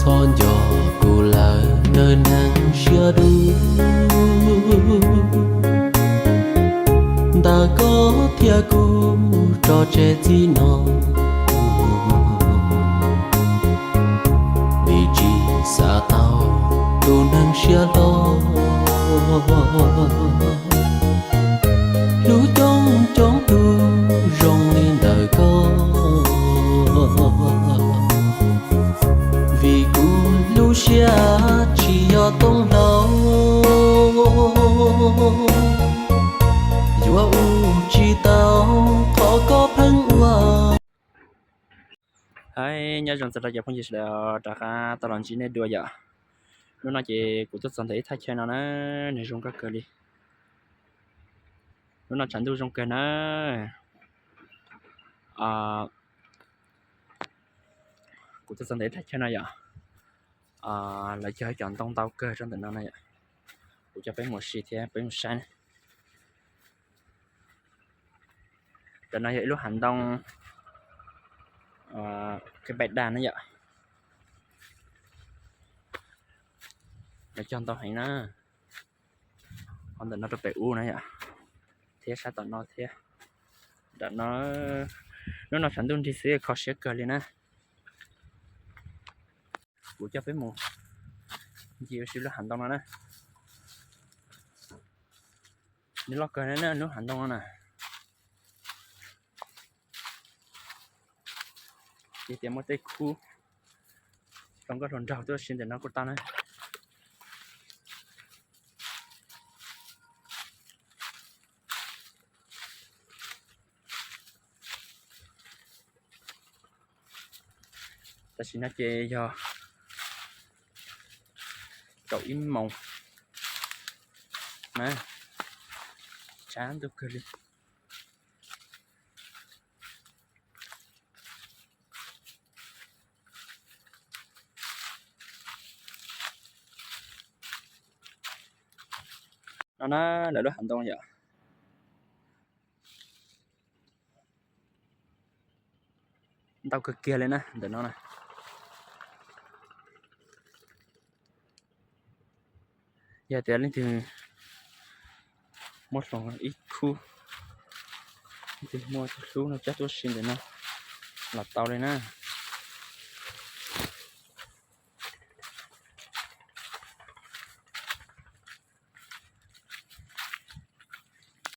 Koj nco kuv lawm nawb neeg siab dub, ntawm koj thiab kuv tso tseg txij no, vim tsis xav tau tus neeg siab hlob. Hlub coob coob tus zoo li ntawm koj, vim kuv lub siab tsis yog tooj hlau, yuav ua tsis tau qhov koj pheej ua. Hais nyob zoo txog rau cov phooj ywg sawv daws rov qab tau los ntsib nej dua yom. Hnub no ces kuv tuaj txog ntawm ib thaj chaw no na, nws zoo nkauj kawg li. Hnub no tshav ntuj zoo kawg na. Kuv tuaj txog ntawm ib thaj chaw no yom, lawv cog cov ntoo ntau kawg rau ntawm no na yom. Kuv coj peb mus sim thiab peb mus saib na. Ntawm no yog ib lub hav ntoo, keb paib daj na yom. Lawv cog ntau heev na. Qhov ntawm no rau pem ub na yom, thiab sab tom no thiab. Nram no, hnub no tshav ntuj nrig xwb kho siab kawg li na. Kuv coj peb mus ncig ua si lub hav ntoo no na. Nws loj kawg na, lub hav ntoo no na. Ces tias muaj tej khub hluas nkauj hluas nraug tuaj ua si ntawm no kuj tau na. Tam sim no ces yog kaum ib moos na, tshav ntuj kawg li. No na, lawv lub hav ntoo yom. Ntau kawg kiag li na ntawm no na. Yog tias leej twg muaj hluas ib khub, leej twg muaj tus hlub no coj tuaj ua si ntawm no los tau li na.